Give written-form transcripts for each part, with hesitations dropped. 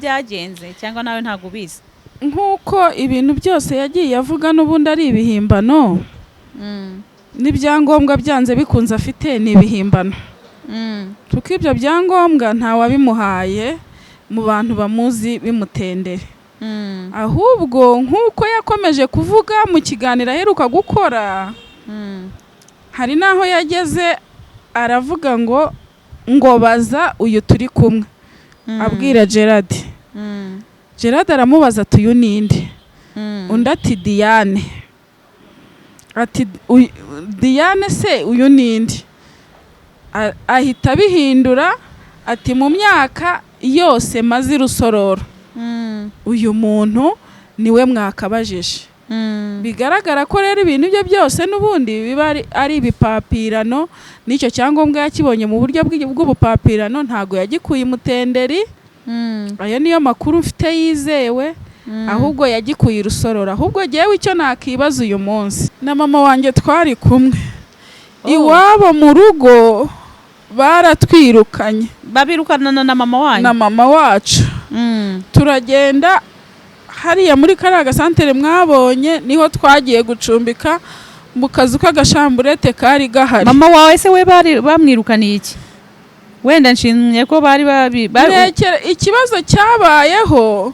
Byagenze cyangwa nawe ntabwo ubizi? Nk'uko ibintu byose yagiye avuga n'ubundi ari ibihimbano, n'ibyangombwa byanze bikunze afite ni ibihimbano, kuko ibyo byangombwa ntawabimuhaye mu bantu bamuzi bimutendere. Ahubwo nk'uko yakomeje kuvuga mu kiganiro aheruka gukora, hari n'aho yageze aravuga ngo baza uyu turi kumwe, abwira Gerard. Gerard aramubaza ati: "Uyu ninde?" Undi ati: "Diane." Ati: "Diane se uyu ninde?" Ahita abihindura ati: "Mu myaka yose maze i Rusororo, uyu muntu niwe mwakabajije." Bigaragara ko rero ibintu bye byose n'ubundi biba ari ibipapirano. N'icyo cyangombwa yakibonye mu buryo bw'ubupapirano, ntabwo yagikuye imutenderi. Ayo niyo makuru mfite yizewe. Ahubwo yagikuye i Rusororo. Ahubwo jyewe icyo nakibaza uyu munsi, na mama wanjye twari kumwe, iwabo mu rugo baratwirukanye. Babirukana na mama wanyu? Na mama wacu. Turagenda hariya muri kariya gasantere mwabonye, niho twagiye gucumbika mu kazu k'agashamburete kari gahari. Mama wawe se we bari bamwirukaniye iki? Wenda nshimye ko bari babi bari Ikibazo cyabayeho,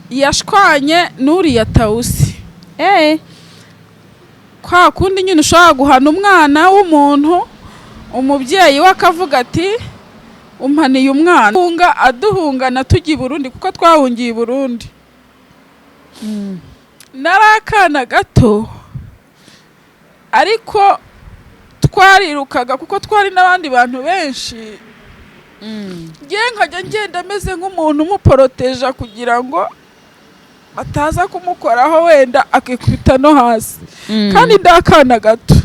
yashwanye n'uriya Tawusi. Kwa kundi nyine ushobora guhana umwana w'umuntu, umubyeyi we akavuga ati: "Umpaniye umwana." Hunga aduhungana tujya i Burundi, kuko twahungiye i Burundi. Nari akana gato, ariko twarirukaga kuko twari n'abandi bantu benshi. Ngiye nkajya ngenda ameze nk'umuntu umuporoteja kugira ngo bataza kumukoraho, wenda akikubita no hasi, kandi ndi akana gato.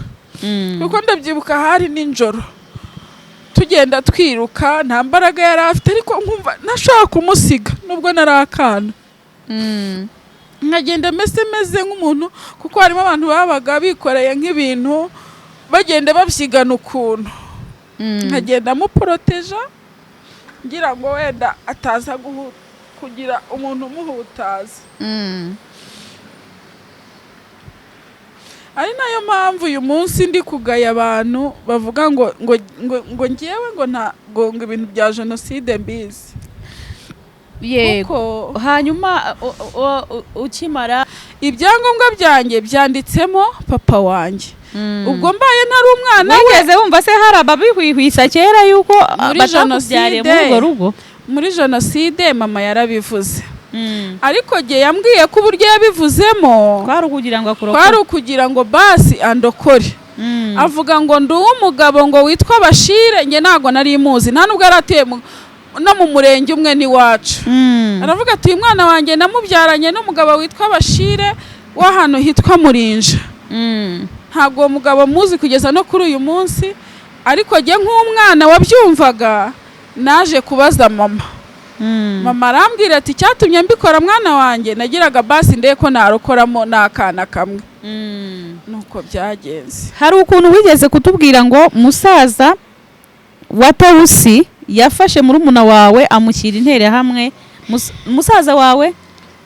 Kuko ndabyibuka hari nijoro, tugenda twiruka, nta mbaraga yari afite, ariko nkumva ntashobora kumusiga nubwo nari akana. Nkagenda meze nk'umuntu, kuko harimo abantu babaga bikoreye nk'ibintu bagenda babyigana ukuntu. Nkagenda muporoteja ngira ngo wenda ataza kugira umuntu umuhutaza. Ari nayo mpamvu uyu munsi ndi kugaya abantu bavuga ngo ngewe ngo ntabwo ngo ibintu bya jenoside mbizi. Kuko Hanyuma ukimara ibyangombwa byanjye byanditsemo papa wanjye, ubwo mbaye ntari umwana we. Wigeze wumva se hari ababihwihwisa kera yuko Muri batakubyariye muri urwo jenoside. rugo? Muri jenoside mama yarabivuze, ariko jye yambwiye ko uburyo yabivuzemo Kwari ukugira ngo akurokore. Kwari ukugira ngo basi andokore. Avuga ngo ndi uw'umugabo ngo witwa Bashire. Njye ntabwo nari muzi, nta nubwo yari atuye no mu murenge umwe n'iwacu. Aravuga ati: "Uyu mwana wanjye namubyaranye n'umugabo witwa Bashire w'ahantu hitwa Murinja." Ntabwo uwo mugabo muzi kugeza no kuri uyu munsi, ariko jye nk'umwana wabyumvaga naje kubaza mama. Mama arambwira ati: "Icyatumye mbikora, mwana wanjye, nagiraga basi ndebe ko narokoramo n'akana kamwe." Nuko byagenze. Hari ukuntu wigeze kutubwira ngo musaza wa Tawusi yafashe murumuna wawe amushyira interahamwe. Musaza wawe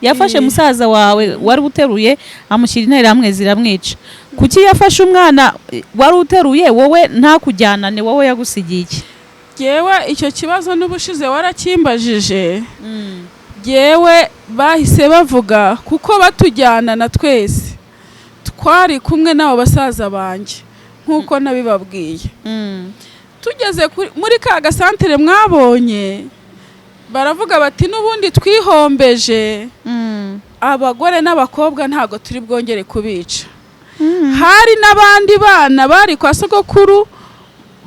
yafashe musaza wawe wari uteruye amushyira interahamwe ziramwica. Kuki yafashe umwana wari uteruye, wowe ntakujyanane? Wowe yagusigiye iki? Jyewe icyo kibazo n'ubushize warakimbajije. Jyewe bahise bavuga kuko batujyana na twese twari kumwe n'abo basaza banjye, nk'uko nabibabwiye. Tugeze muri ka gasantere mwabonye, baravuga bati: "N'ubundi twihombeje abagore n'abakobwa, ntabwo turi bwongere kubica." Hari n'abandi bana bari kwa sogokuru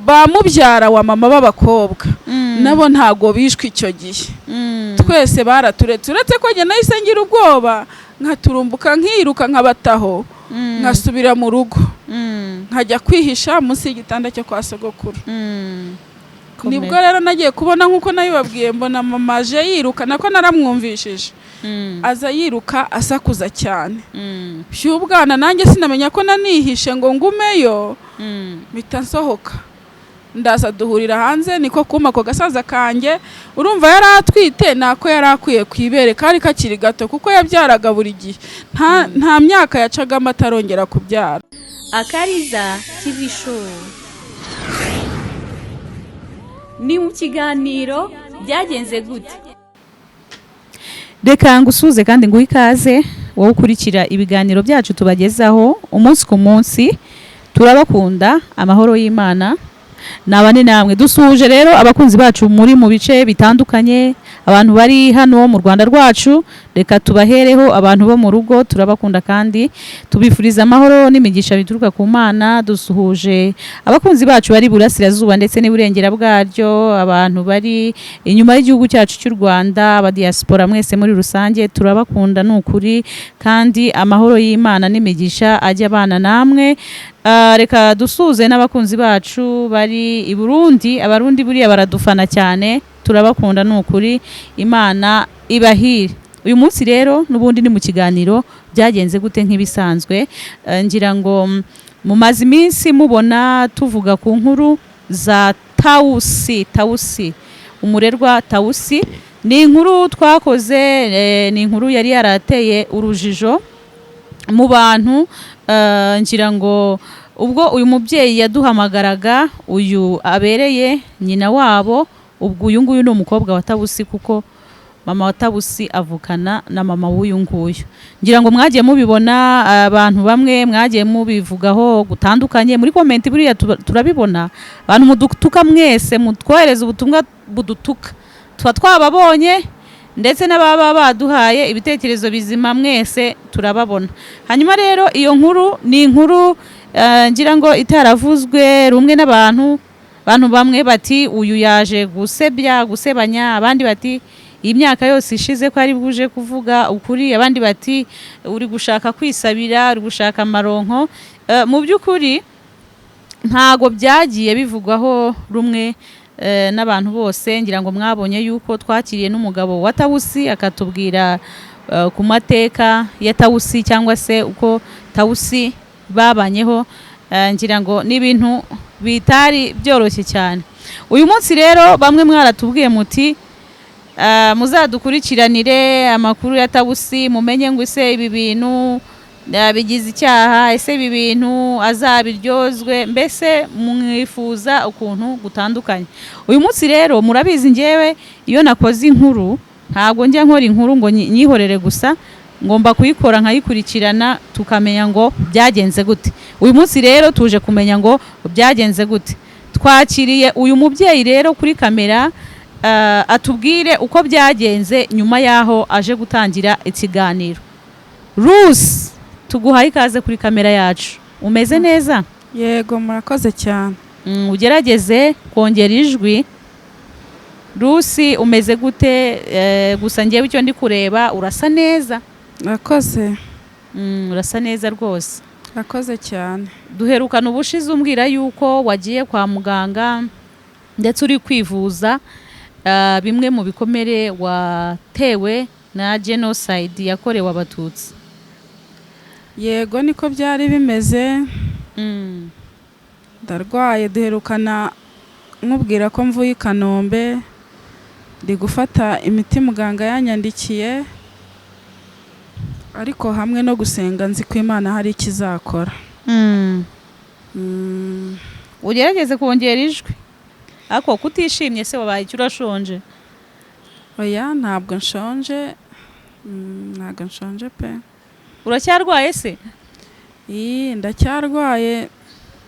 ba mubyara wa mama b'abakobwa, nabo ntabwo bishwe icyo gihe. Twese baraturetse, uretse ko njye nahise ngira ubwoba nkaturumbuka nkiruka, nkabataho, nkasubira mu rugo, nkajya kwihisha munsi y'igitanda cyo kwa sogokuru. Nibwo rero nagiye kubona, nk'uko nabibabwiye, mbona mama aje yiruka, nako naramwumvishije aza yiruka asakuza cyane by'ubwana. Nanjye sinamenya ko nanihishe ngo ngumeyo, mpita nsohoka. Ndaza duhurira hanze, niko kuma ako gasaza kanjye. Urumva yari atwite, nako yari akwiye ku ibere, kari kakiri gato kuko yabyaraga buri gihe, nta myaka yacagamo atarongera kubyara. Akariza TV Show ni mu kiganiro Byagenze Gute. Reka ngusuhuze kandi nguhe ikaze wowe ukurikira ibiganiro byacu tubagezaho umunsi ku munsi. Turabakunda, amahoro y'Imana nabane namwe. Dusuhuje rero abakunzi bacu muri mu bice bitandukanye, abantu bari hano mu Rwanda rwacu. Reka tubahereho abantu bo mu rugo, turabakunda kandi tubifuriza amahoro n'imigisha bituruka ku Mana. Dusuhuje abakunzi bacu bari burasirazuba ndetse n'iburengera bwaryo, abantu bari inyuma y'igihugu cyacu cy'u Rwanda, abadiaspora mwese muri rusange, turabakunda ni ukuri, kandi amahoro y'Imana n'imigisha ajya abana namwe. Reka dusuhuze n'abakunzi bacu bari i Burundi. Abarundi buriya baradufana cyane, turabakunda ni ukuri, Imana ibahire. Uyu munsi rero n'ubundi ni mu kiganiro Byagenze Gute nk'ibisanzwe. Ngira ngo mumaze iminsi mubona tuvuga ku nkuru za Tawusi. Tawusi, umurerwa Tawusi, ni inkuru twakoze, ni inkuru yari yarateye urujijo mu bantu. Ngira ngo ubwo uyu mubyeyi yaduhamagaraga, uyu abereye nyina wabo, ubwo uyu nguyu ni umukobwa wa Tawusi, kuko mama wa Tawusi avukana na mama w'uyu nguyu. Ngira ngo mwagiye mubibona, abantu bamwe mwagiye mubivugaho gutandukanye muri comment. Buriya turabibona, abantu mudutuka mwese, mutwohereza ubutumwa budutuka, tuba twababonye, ndetse n'ababa baduhaye ibitekerezo bizima mwese turababona. Hanyuma rero iyo nkuru ni inkuru ngira ngo itaravuzwe rumwe n'abantu. Abantu bamwe bati uyu yaje gusebya, gusebanya, abandi bati iyi myaka yose ishize ko ari bwuje kuvuga ukuri, abandi bati uri gushaka kwisabira, uri gushaka amaronko. Mu by'ukuri ntago byagiye bivugwaho rumwe n'abantu bose. Ngira ngo mwabonye yuko twakiriye n'umugabo wa Tawusi, akatubwira ku mateka ya Tawusi cyangwa se uko Tawusi babanyeho. Ngira ngo ni ibintu bitari byoroshye cyane. Uyu munsi rero bamwe mwaratubwiye muti muzadukurikiranire amakuru ya Tawusi, mumenye ngo ese ibi bintu bigize icyaha, ese ibi bintu azabiryozwe? Mbese mwifuza ukuntu gutandukanye. Uyu munsi rero murabizi, ngewe iyo nakoze inkuru ntabwo njya nkora inkuru ngo nyihorere gusa, ngomba kuyikora nkayikurikirana, tukamenya ngo byagenze gute. Uyu munsi rero tuje kumenya ngo byagenze gute. Twakiriye uyu mubyeyi rero kuri kamera, atubwire uko byagenze nyuma y'aho aje gutangira ikiganiro. Rusi, tuguhaye ikaze kuri kamera yacu. Umeze neza? Yego, murakoze cyane. Ugerageze kongera ijwi. Rusi, umeze gute? Gusa ngewe icyo ndi kureba, urasa neza. Murakoze. Urasa neza rwose. Murakoze cyane. Duherukana ubushize umbwira yuko wagiye kwa muganga ndetse uri kwivuza bimwe mu bikomere watewe na genocide yakorewe Abatutsi. Yego, niko byari bimeze. Ndarwaye. Duherukana nkubwira ko mvuye i Kanombe, ndi gufata imiti muganga yanyandikiye, ariko hamwe no gusenga nzi ko Imana hari ikizakora. Ugerageze kongera ijwi. Ariko kutishimye se, wabaye icyo? Urashonje? Oya, ntabwo nshonje. Ntabwo nshonje pe. Uracyarwaye se? Ii, ndacyarwaye,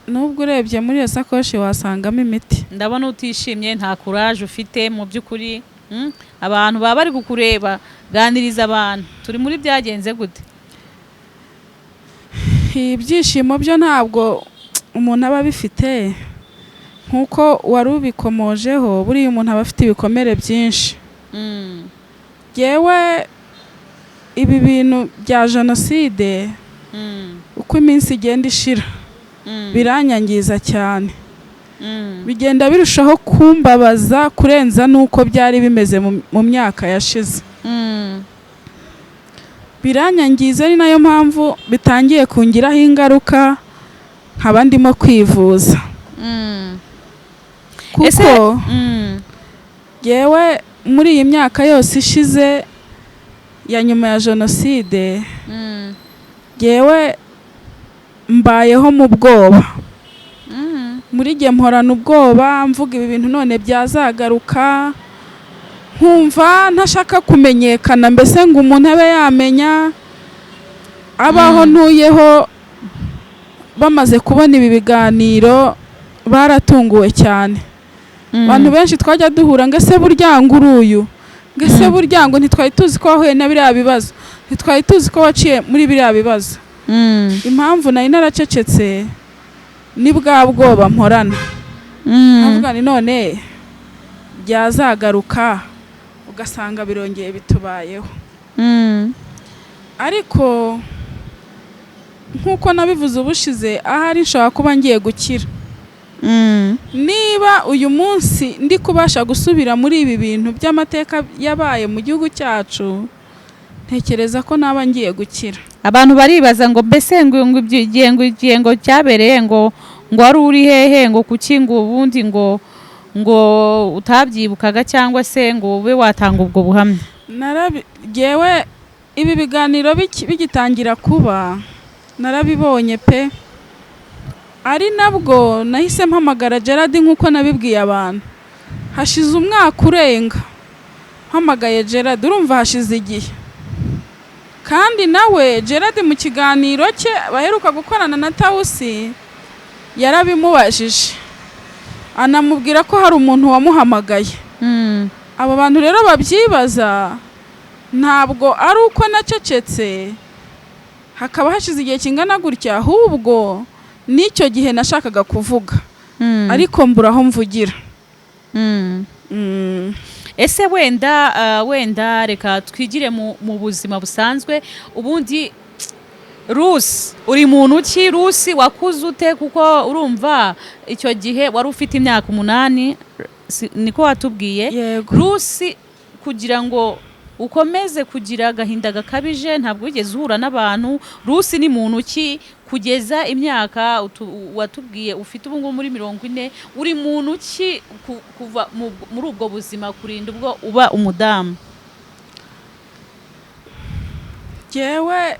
nubwo urebye muri iyo sakoshi wasangamo imiti. Ndabona utishimye, nta courage ufite mu by'ukuri. Abantu baba bari kukureba. Ganiriza abantu, turi muri Byagenze Gute. Ibyishimo byo ntabwo umuntu aba abifite nk'uko wari ubikomojeho. Buriya umuntu aba afite ibikomere byinshi. Yewe, ibi bintu bya jenoside, uko iminsi igenda ishira biranyangiza cyane, bigenda birushaho kumbabaza kurenza n'uko byari bimeze mu myaka yashize. Biranyangiza, ari nayo mpamvu bitangiye kungiraho ingaruka, nkaba ndimo kwivuza. Kuko yewe muri iyi myaka yose ishize ya nyuma ya jenoside, yewe mbayeho mu bwoba. Muri gihe mporana ubwoba, mvuga ibi bintu none byazagaruka, nkumva ntashaka kumenyekana, mbese ngo umuntu abe yamenya abaho ntuyeho. Bamaze kubona ibi biganiro baratunguwe cyane. Abantu benshi twajya duhura ngo: "Ese burya ngo uri uyu?" Ngo: "Ese burya ngo ntitwari tuzi ko wahuye na biriya bibazo, ntitwari tuzi ko waciye muri biriya bibazo." Impamvu nari naracecetse ni bwa bwoba mporana, nkavuga ni none byazagaruka ugasanga birongeye bitubayeho. Ariko nk'uko nabivuze ubushize, ahari nshobora kuba ngiye gukira. Niba uyu munsi ndi kubasha gusubira muri ibi bintu by'amateka yabaye mu gihugu cyacu, ntekereza ko naba ngiye gukira. Abantu baribaza ngo mbese ngo ibyo igihe ngo igihe ngo cyabereye ngo wari uri hehe, ngo kuki ngo ubundi ngo utabyibukaga cyangwa se ngo ube watanga ubwo buhamya? Jyewe ibi biganiro bigitangira kuba narabibonye pe, ari nabwo nahise mpamagara Gerard nk'uko nabibwiye abantu. Hashize umwaka urenga mpamagaye Gerard, urumva hashize igihe. Kandi nawe Gerard mu kiganiro cye baheruka gukorana na Tawusi yarabimubajije, anamubwira ko hari umuntu wamuhamagaye. Abo bantu rero babyibaza, ntabwo ari uko nacecetse hakaba hashize igihe kingana gutya, ahubwo n'icyo gihe nashakaga kuvuga ariko mbura aho mvugira. Ese wenda reka twigire mu buzima busanzwe. Ubundi Rusi uri muntu ki? Rusi wakuze ute? Kuko urumva icyo gihe wari ufite imyaka 8, niko watubwiye? Yego. Rusi, kugira ngo ukomeze kugira agahinda gakabije, ntabwo wigeze uhura n'abantu. Rusi ni muntu ki kugeza imyaka watubwiye ufite ubu ngubu muri 40? Uri muntu ki kuva muri ubwo buzima kurinda ubwo uba umudamu? Jyewe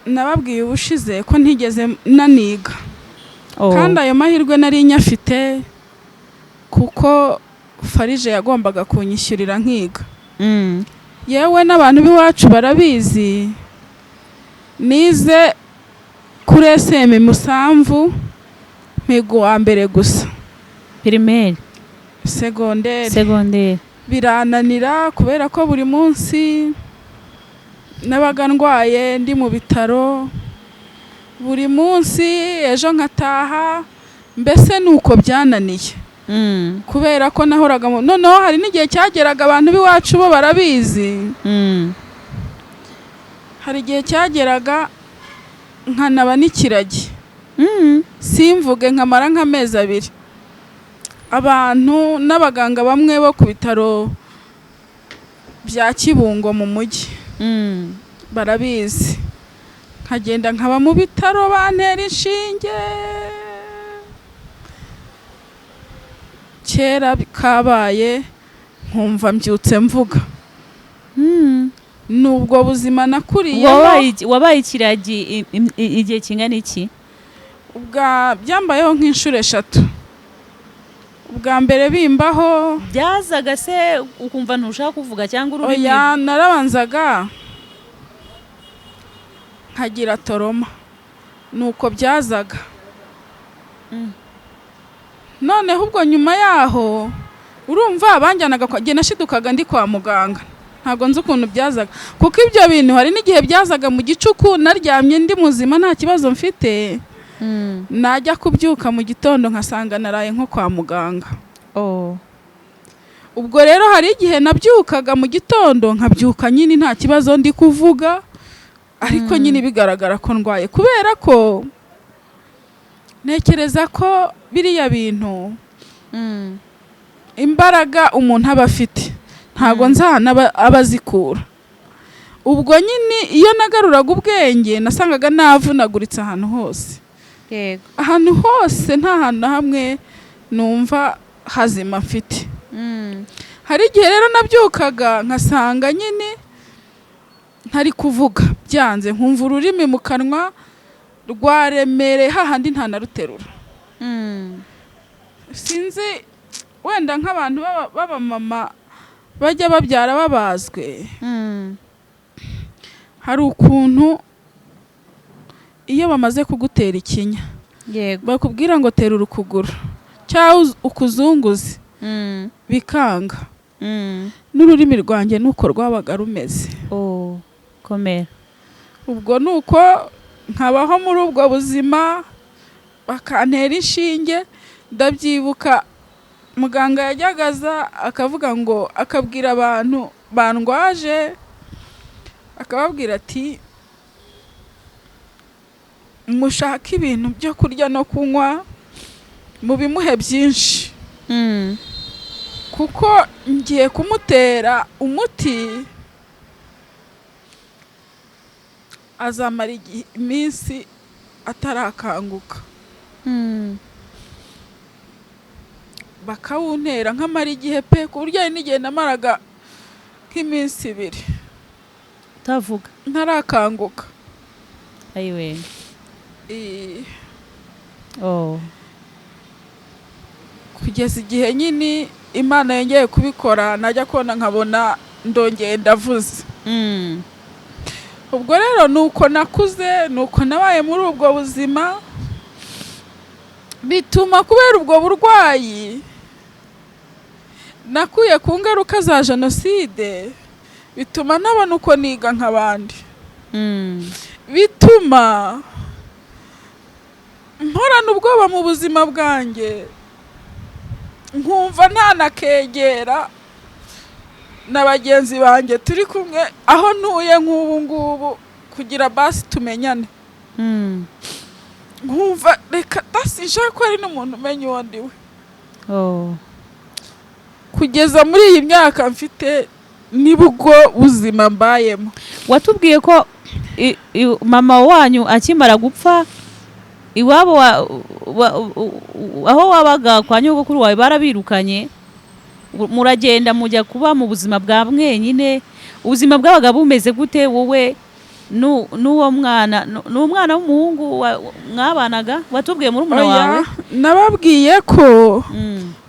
nababwiye ubushize ko ntigeze naniga, kandi ayo mahirwe nari nyafite kuko FARG yagombaga kunyishyurira nkiga. Yewe n'abantu b'iwacu barabizi, nize kuri ESM Musamvu, mpiga uwa mbere gusa. Primaire? Segonderi. Segonderi. Birananira kubera ko buri munsi nabaga ndwaye, ndi mu bitaro buri munsi, ejo nkataha, mbese ni uko byananiye. Kubera ko nahoraga noneho hari n'igihe cyageraga, abantu b'iwacu bo barabizi, hari igihe cyageraga nkanaba n'ikiragi, simvuge, nkamara nk'amezi 2. Abantu n'abaganga bamwe bo ku bitaro bya Kibungo mu mujyi barabizi, nkagenda nkaba mu bitaro bantera inshinge. Kera kabaye nkumva mbyutse mvuga. Ni ubwo buzima nakuriyemo. Wabaye ikiragi igihe kingana iki? Ubwa byambayeho nk'inshuro eshatu. Ubwa mbere bimbaho Byazaga se ukumva ntushaka kuvuga cyangwa ururimi? Oya, narabanzaga nkagira trauma, nuko byazaga. Noneho ubwo nyuma yaho urumva banjyanaga kwa, njye nashidukaga ndi kwa muganga. Ntabwo nzi ukuntu byazaga, kuko ibyo bintu hari n'igihe byazaga mu gicuku naryamye ndi muzima nta kibazo mfite, najya kubyuka mu gitondo nkasanga naraye nko kwa muganga. Ubwo rero hari igihe nabyukaga mu gitondo, nkabyuka nyine nta kibazo, ndi kuvuga, ariko nyine bigaragara ko ndwaye, kubera ko ntekereza ko biriya bintu imbaraga umuntu aba afite ntabwo nzi ahantu aba azikura. Ubwo nyine iyo nagaruraga ubwenge nasangaga navunaguritse ahantu hose, ahantu hose, nta hantu na hamwe numva hazima mfite. Hari igihe rero nabyukaga nkasanga nyine ntari kuvuga, byanze, nkumva ururimi mu kanwa rwaremereye hahandi ntanaruterura. Sinzi, wenda nk'abantu b'abamama bajya babyara babazwe, hari ukuntu iyo bamaze kugutera ikinya bakubwira ngo terura ukuguru cyangwa ukuzunguze, bikanga. N'ururimi rwanjye nuko rwabaga rumeze. Oh, komera. Ubwo ni uko nkabaho muri ubwo buzima, bakantera inshinge. Ndabyibuka muganga yajyaga aza akavuga ngo, akabwira abantu bandwaje, akababwira ati mushake ibintu byo kurya no kunywa mubimuhe byinshi, kuko ngiye kumutera umuti azamara iminsi atarakanguka. Bakawuntera nkamara igihe pe, ku buryo hari n'igihe namaraga nk'iminsi 2 utavuga, ntarakanguka. Ayiwe. Oh. Kugeza igihe nyine Imana yongeye kubikora, najya kubona nkabona ndongeye ndavuze. Ubwo rero nuko nakuze, nuko nabaye muri ubwo buzima, bituma kubera ubwo burwayi nakuye ku ngaruka za jenoside, bituma ntabona uko niga nk'abandi, bituma mporana ubwoba mu buzima bwanjye, nkumva ntanakegera na bagenzi banjye turi kumwe aho ntuye nk'ubu ngubu kugira basi tumenyane. Nkumva reka sinshaka ko hari n'umuntu umenya uwo ndiwe. Kugeza muri iyi myaka mfite nibwo buzima mbayemo. Watubwiye ko mama wanyu akimara gupfa, iwabo aho wabaga kwa nyogokuru wawe barabirukanye, muragenda mujya kuba mu buzima bwa mwenyine. Ubuzima bwabaga bumeze gute wowe n'uwo mwana, n'umwana w'umuhungu mwabanaga? Watubwiye murumuna wawe. Nababwiye ko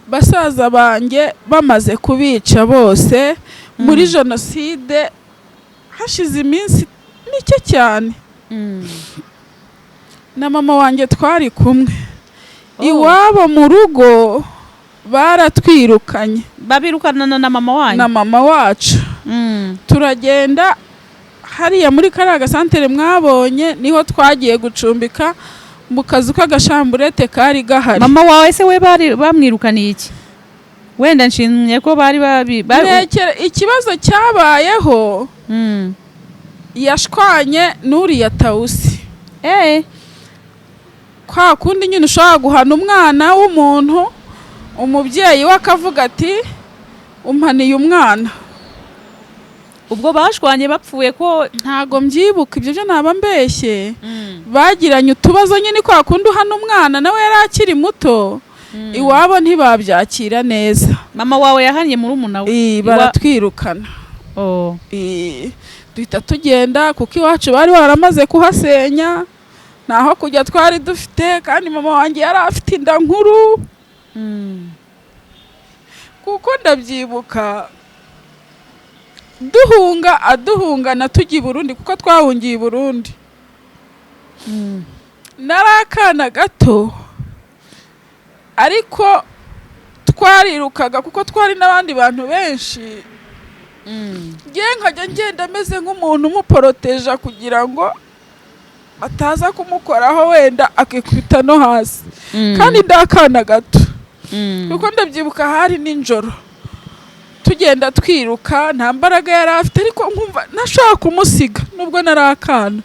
basaza banjye bamaze kubica bose muri jenoside, hashize iminsi mike cyane, na mama wanjye twari kumwe iwabo mu rugo baratwirukanye. Babirukana na mama wanyu? Na mama wacu. Turagenda hariya muri kariya gasantere mwabonye, niho twagiye gucumbika mu kazu k'agashamburete kari gahari. Mama wawe se we bari bamwirukaniye iki? Wenda nshimye ko bari babi Ikibazo cyabayeho, yashwanye n'uriya Tawusi. Kwa kundi nyine ushobora guhana umwana w'umuntu, umubyeyi we akavuga ati umpaniye umwana. Ubwo bashwanye bapfuye ko? Ntago mbyibuka ibyo byo, naba mbeshye. Bagiranye utubazo nyine, kwa kundi uhana umwana, nawe yari akiri muto, iwabo ntibabyakira neza. Mama wawe yahannye murumuna we? Baratwirukana. Duhita tugenda kuko iwacu bari baramaze kuhasenya, ntaho kujya twari dufite, kandi mama wanjye yari afite inda nkuru. Kuko ndabyibuka duhunga, aduhungana tujya i Burundi, kuko twahungiye i Burundi. Nari akana gato, ariko twarirukaga kuko twari n'abandi bantu benshi. Ngiye nkajya ngenda ameze nk'umuntu umuporoteja kugira ngo ataza kumukoraho, wenda akikubita no hasi, kandi ndakana gato. Kuko ndabyibuka hari nijoro tugenda twiruka, nta mbaraga yari afite, ariko nkumva ntashobora kumusiga nubwo nari akana.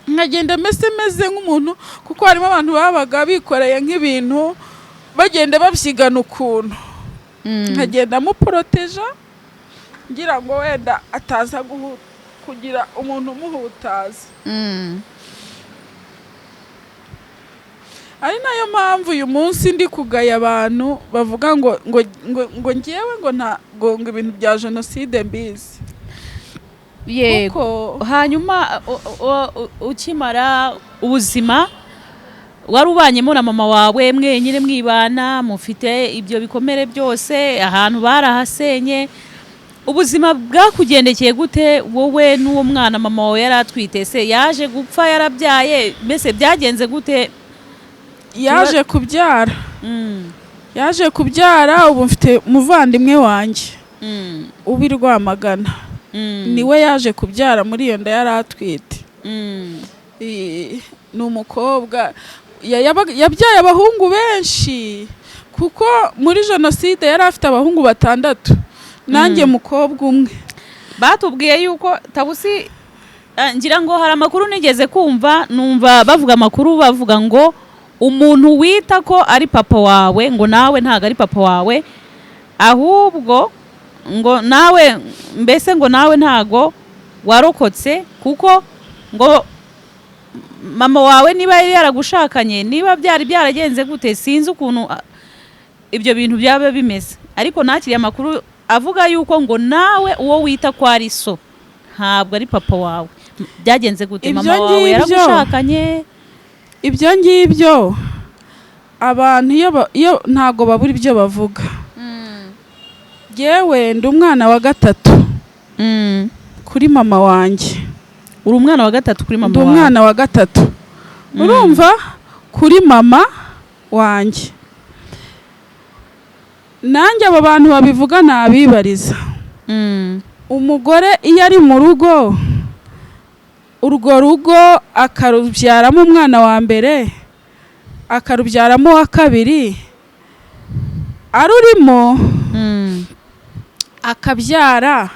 Nkagenda meze nk'umuntu, kuko harimo abantu babaga bikoreye nk'ibintu bagenda babyigana ukuntu, nkagenda muporoteja ngira ngo wenda ataza kugira umuntu umuhutaza. Ari nayo mpamvu uyu munsi ndi kugaya abantu bavuga ngo ngo ngo ngo ngewe ngo nta ngo ngo ibintu bya jenoside mbizi. Yego. Kuko Hanyuma ukimara ubuzima wari ubanyemo na mama wawe mwenyine, mwibana, mufite ibyo bikomere byose, ahantu barahasenye, ubuzima bwakugendekeye gute wowe n'uwo mwana mama wawe yari atwite? Se yaje gupfa yarabyaye? Mbese byagenze gute? Yaje kubyara. Yaje kubyara, ubu mfite umuvandimwe wanjye uba i Rwamagana. Niwe yaje kubyara muri iyo nda yari atwite. Ni umukobwa. Yabyaye abahungu benshi, kuko muri jenoside yari afite abahungu batandatu, nanjye mukobwa umwe. Batubwiye yuko Tabusi, ngira ngo hari amakuru nigeze kumva, numva bavuga amakuru, bavuga ngo umuntu wita ko ari papa wawe, ngo nawe ntabwo ari papa wawe, ahubwo ngo nawe, mbese ngo nawe ntago warokotse, kuko ngo mama wawe niba yari yaragushakanye, niba byari byaragenze gute, sinzi ukuntu ibyo bintu byaba bimeze, ariko nakiriye amakuru avuga yuko ngo nawe uwo wita ko ari so ntabwo ari papa wawe. Byagenze gute? Ibyo Mama wawe ngibyo. yaragushakanye? Ibyo ngibyo abantu iyo ntago babura ibyo bavuga. Yewe, ndi umwana wa gatatu kuri mama wanjye. Uri umwana wa gatatu kuri mama Ndi wawe? umwana wa gatatu, urumva, kuri mama wanjye. Nanjye abo bantu babivuga nabibariza. Umugore iyo ari mu rugo, urwo rugo akarubyaramo umwana wa mbere, akarubyaramo uwa kabiri, arurimo, akabyara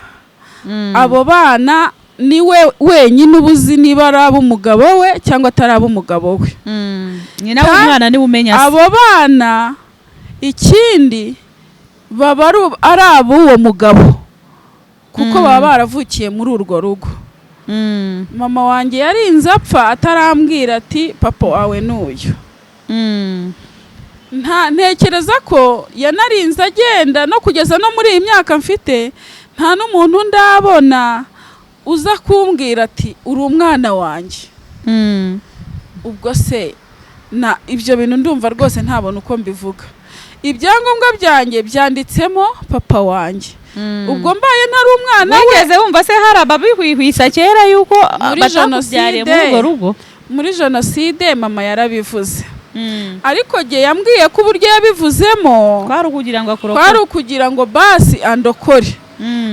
abo bana, niwe wenyine uba uzi niba ari ab'umugabo we cyangwa atari ab'umugabo we. Nyina w'umwana niwe umenya se. Abo bana ikindi baba ari ab'uwo mugabo, kuko baba baravukiye muri urwo rugo. Mama wanjye yarinze apfa atarambwira ati: "Papa wawe ni uyu." Nta ntekereza ko yanarinze agenda, no kugeza no muri iyi myaka mfite nta n'umuntu ndabona uza kumbwira ati: "Uri umwana wanjye." Ubwo se na ibyo bintu ndumva rwose ntabona uko mbivuga. Ibyangombwa byanjye byanditsemo papa wanjye. Ubwo mbaye ntari umwana we? Wigeze wumva se hari ababihwihwisa kera yuko Muri batakubyariye muri jenoside. urwo rugo? Muri jenoside mama yarabivuze, ariko jye yambwiye ko uburyo yabivuzemo Kwari ukugira ngo akurokore. kwari ukugira ngo basi andokore.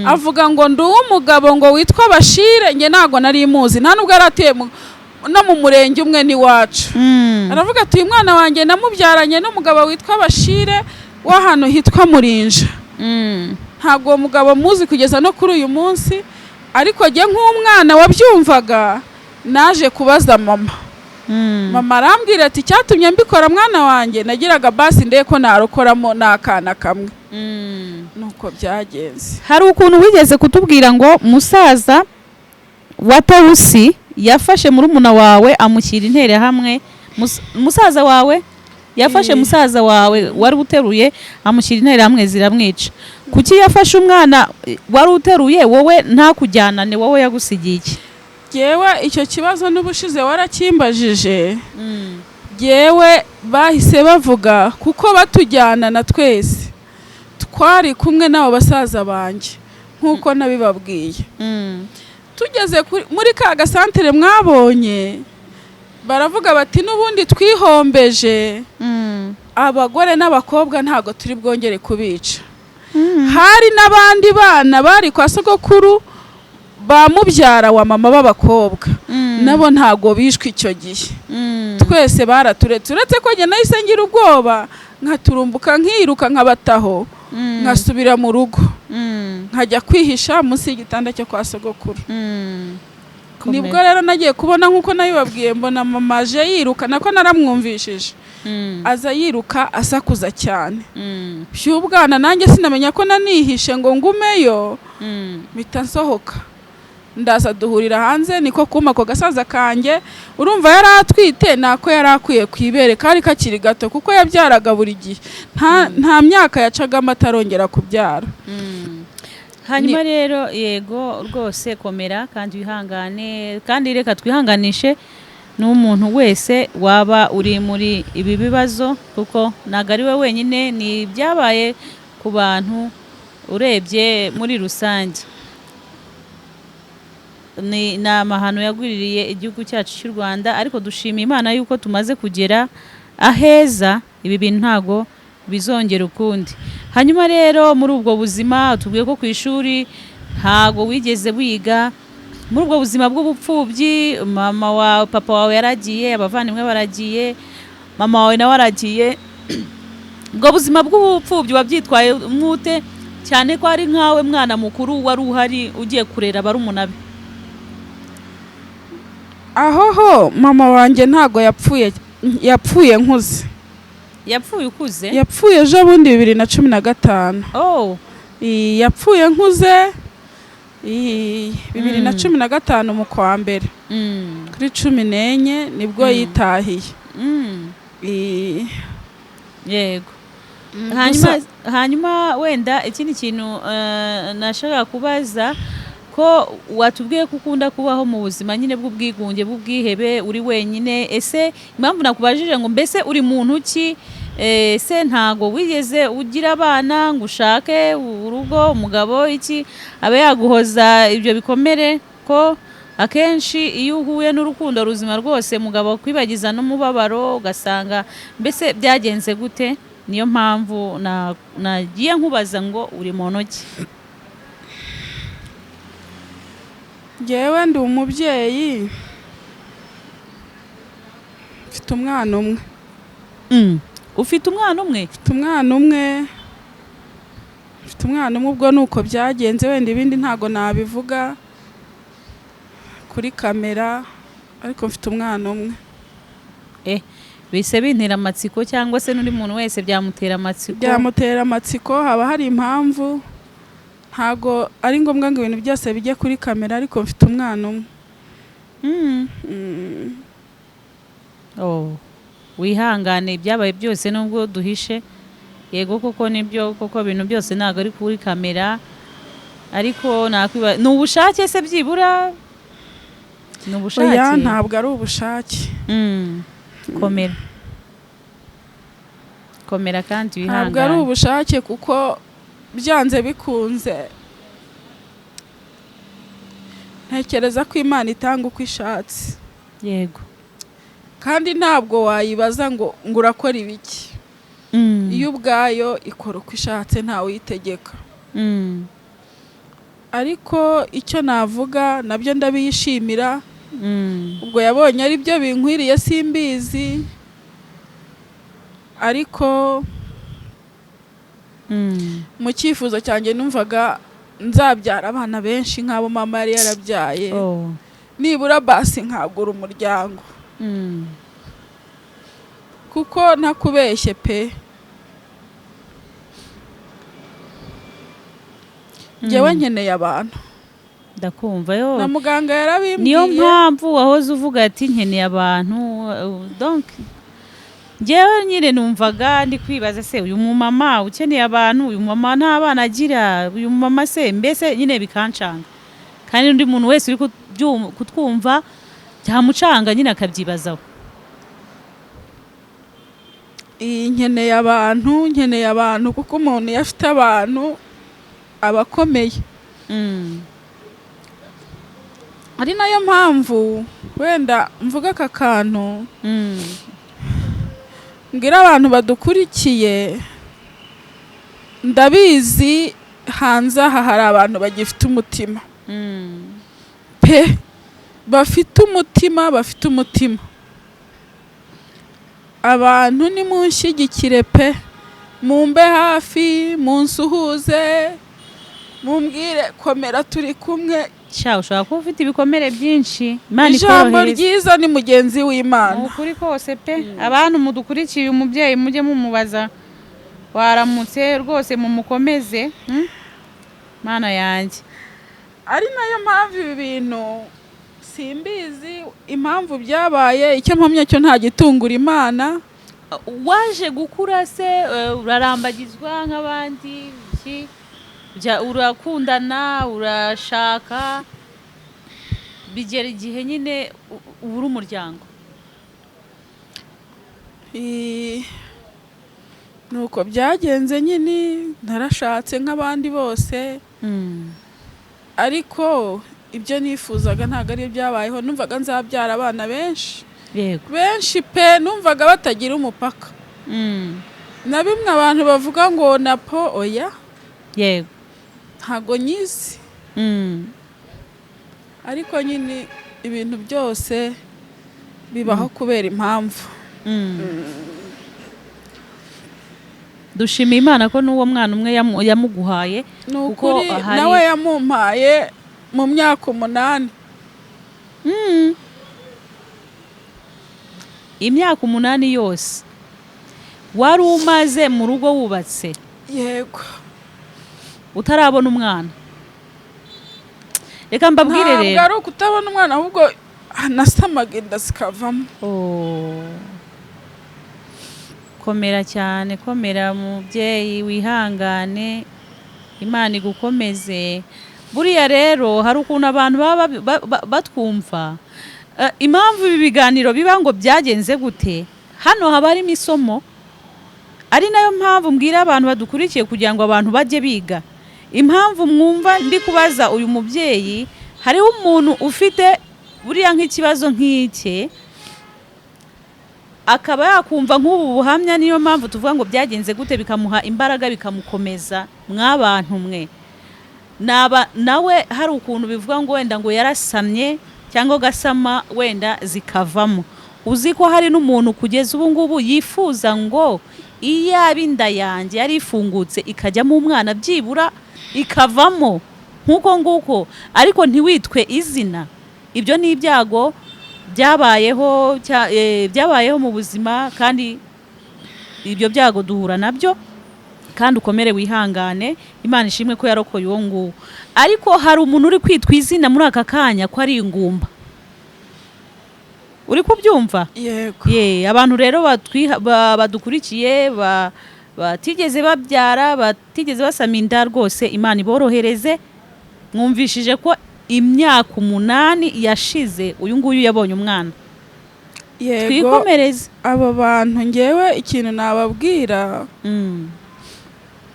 Avuga ngo ndi uw'umugabo ngo witwa Bashire. Njye ntabwo nari muzi, nta nubwo yari atuye no mu murenge umwe n'iwacu. Aravuga ati: "Uyu mwana wanjye namubyaranye n'umugabo witwa Bashire w'ahantu hitwa Murinja." Ntabwo uwo mugabo muzi kugeza no kuri uyu munsi, ariko jye nk'umwana wabyumvaga naje kubaza mama. Mama arambwira ati: "Icyatumye mbikora, mwana wanjye, nagiraga basi ndebe ko narokoramo n'akana kamwe." Nuko byagenze. Hari ukuntu wigeze kutubwira ngo musaza wa Tawusi yafashe murumuna wawe amushyira interahamwe. Musaza wawe yafashe musaza wawe wari uteruye amushyira interahamwe ziramwica. Kuki yafashe umwana wari uteruye, wowe ntakujyanane? Wowe yagusigiye iki? Jyewe icyo kibazo n'ubushize warakimbajije. Jyewe bahise bavuga kuko batujyana na twese twari kumwe n'abo basaza banjye, nk'uko nabibabwiye. Tugeze muri ka gasantere mwabonye, baravuga bati: "N'ubundi twihombeje abagore n'abakobwa, ntabwo turi bwongere kubica." Hari n'abandi bana bari kwa sogokuru ba mubyara wa mama b'abakobwa, nabo ntabwo bishwe icyo gihe. Twese baraturetse, uretse ko njye nahise ngira ubwoba nkaturumbuka, nkiruka, nkabataho, nkasubira mu rugo, nkajya kwihisha munsi y'igitanda cyo kwa sogokuru. Nibwo rero nagiye kubona, nk'uko nabibabwiye, mbona mama aje yiruka, nako naramwumvishije aza yiruka asakuza cyane by'ubwana, nanjye sinamenya ko nanihishe ngo ngumeyo. Mpita nsohoka. Ndaza duhurira hanze, niko kuma ako gasaza kanjye. Urumva yari atwite, nako yari akwiye ku ibere, kari kakiri gato kuko yabyaraga buri gihe, nta myaka yacagamo atarongera kubyara. Hanyuma rero yego rwose komera kandi wihangane, kandi reka twihanganishe n'umuntu wese waba uri muri ibi bibazo, kuko ntabwo ari we wenyine, ni ibyabaye ku bantu urebye muri rusange. Ni amahano yagwiririye igihugu cyacu cy'u Rwanda, ariko dushima Imana yuko tumaze kugera aheza, ibi bintu ntago bizongera ukundi. Hanyuma rero muri ubwo buzima tubwiye ko ku ishuri ntago wigeze wiga, muri ubwo buzima bw'ubupfubyi mama wawe, papa wawe yaragiye, abavandimwe baragiye, mama wawe nawe aragiye. Ubwo buzima bw'ubupfubyi wabyitwaye mwute, cyane ko ari nkawe mwana mukuru wari uhari ugiye kurera barumuna be? Aho ho mama wanjye ntago yapfuye, yapfuye nkuze. Yapfuye ukuze? Yapfuye ejo bundi 2015. Oh. Yapfuye nkuze, 2015 mu kwa mbere, kuri 14 nibwo yitahiye. Yego. Gusa- Hanyuma wenda ikindi kintu nashaka kubaza, ko watubwiye ko ukunda kubaho mu buzima nyine bw'ubwigunge, bw'ubwihebe, uri wenyine. Ese impamvu nakubajije ngo mbese uri muntu ki, ese ntago wigeze ugira abana ngo ushake urugo, umugabo iki abe yaguhoza ibyo bikomere? Ko akenshi iyo uhuye n'urukundo ruzima rwose mugabo akwibagiza n'umubabaro, ugasanga mbese byagenze gute? Niyo mpamvu nagiye nkubaza ngo uri muntu ki. Njyewe ndi umubyeyi, mfite umwana umwe. Ufite umwana umwe? Mfite umwana umwe, mfite umwana umwe. Ubwo nuko byagenze, wenda ibindi ntago nabivuga kuri kamera, ariko mfite umwana umwe. Bise bintera amatsiko, cyangwa se n'undi muntu wese byamutera amatsiko. Byamutera amatsiko, haba hari impamvu, ntago ari ngombwa ngo ibintu byose bijye kuri kamera, ariko mfite umwana umwe. Oh. Wihangane ibyabaye byose nubwo duhishe, yego koko nibyo koko ibintu byose ntago ari kuri kamera, ariko nakwiba ni ubushake se byibura? Ni ubushake? Oya, ntabwo ari ubushake. Komera, komera kandi Ntabwo ari wihangane. ubushake, kuko byanze bikunze ntekereza ko Imana itanga uko ishatse. Yego. Kandi ntabwo wayibaza ngo urakora ibiki. Iyo ubwayo ikora uko ishatse, ntawe uyitegeka. Ariko icyo navuga nabyo ndabiyishimira. Ubwo yabonye ari byo binkwiriye simbizi, ariko mu cyifuzo cyanjye numvaga nzabyara abana benshi nk'abo mama yari yarabyaye. Oh. Nibura basi nkagura umuryango. Kuko ntakubeshye pe, njyewe nkeneye abantu. Ndakumva yo. Na muganga yarabimbwiye. Niyo mpamvu wahoze uvuga ati nkeneye abantu. Donc njyewe nyine numvaga ndi kwibaza, se uyu mumama ukeneye abantu, uyu mumama nta bana agira, uyu mumama se mbese nyine bikancanga, kandi undi muntu wese uri kutwumva byamucanga nyine akabyibazaho. Nkeneye abantu, nkeneye abantu, kuko umuntu iyo afite abantu aba akomeye. Ari nayo mpamvu wenda mvuga aka kantu, mbwira abantu badukurikiye, ndabizi hanze aha hari abantu bagifite umutima pe, bafite umutima, bafite umutima. Abantu nimunshyigikire pe, mumbe hafi, munsuhuze, mumbwire komera turi kumwe. Sha, ushobora kuba ufite ibikomere byinshi, Imana Ijambo ikorohereza. ryiza ni mugenzi w'Imana. Ni ukuri kose pe. Abantu mudukurikiye, umubyeyi mujye mumubaza waramutse rwose, mumukomeze. Mana yanjye. Ari nayo mpamvu ibi bintu simbizi impamvu byabaye. Icyo mpamya cyo, nta gitungura Imana. Waje gukura se, urarambagizwa nk'abandi, iki, urakundana, urashaka, bigera igihe nyine ubura umuryango. Nuko byagenze nyine, narashatse nk'abandi bose, ariko ibyo nifuzaga ntabwo ari byabayeho. Numvaga nzabyara abana benshi, benshi pe, numvaga batagira umupaka. Na bimwe abantu bavuga ngo napo, oya, ntabwo nyizi. Ariko nyine ibintu byose bibaho kubera impamvu. Dushimiye Imana ko n'uwo mwana umwe yamuguhaye. Ni Kuko ukuri, nawe yamumpaye mu myaka 8. Imyaka 8 yose wari umaze mu rugo wubatse, Yego. utarabona umwana. Reka mbabwire Ntabwo rero. ari ukutabona umwana, ahubwo nasamaga inda zikavamo. Oh. Komera cyane, komera mubyeyi, wihangane, Imana igukomeze. Buriya rero hari ukuntu abantu baba batwumva. Impamvu ibi biganiro biba ngo byagenze gute, hano haba harimo isomo, ari nayo mpamvu mbwira abantu badukurikiye kugira ngo abantu bajye biga. Impamvu mwumva ndi kubaza uyu mubyeyi, hariho umuntu ufite buriya nk'ikibazo nk'iki, akaba yakumva nk'ubu buhamya. Niyo mpamvu tuvuga ngo byagenze gute, bikamuha imbaraga, bikamukomeza. Mw'abantu mwe, naba nawe hari ukuntu bivuga ngo wenda ngo yarasamye cyangwa agasama wenda zikavamo. Uzi ko hari n'umuntu kugeza ubu ngubu yifuza ngo iyaba inda yanjye yari ifungutse ikajyamo umwana, byibura ikavamo nk'uko nguko, ariko ntiwitwe izina. Ibyo ni ibyago byabayeho, byabayeho mu buzima, kandi ibyo byago duhura nabyo. Kandi ukomere, wihangane, Imana ishimwe ko yarokoye uwo nguwo. Ariko hari umuntu uri kwitwa izina muri aka kanya ko ari ingumba. Uri kubyumva? Yego. Ye, abantu rero badukurikiye batigeze babyara, batigeze basama inda, rwose Imana iborohereze. Mwumvishije ko imyaka 8 yashize uyu nguyu yabonye umwana. Yego. Twikomereze. Abo bantu, ngewe ikintu nababwira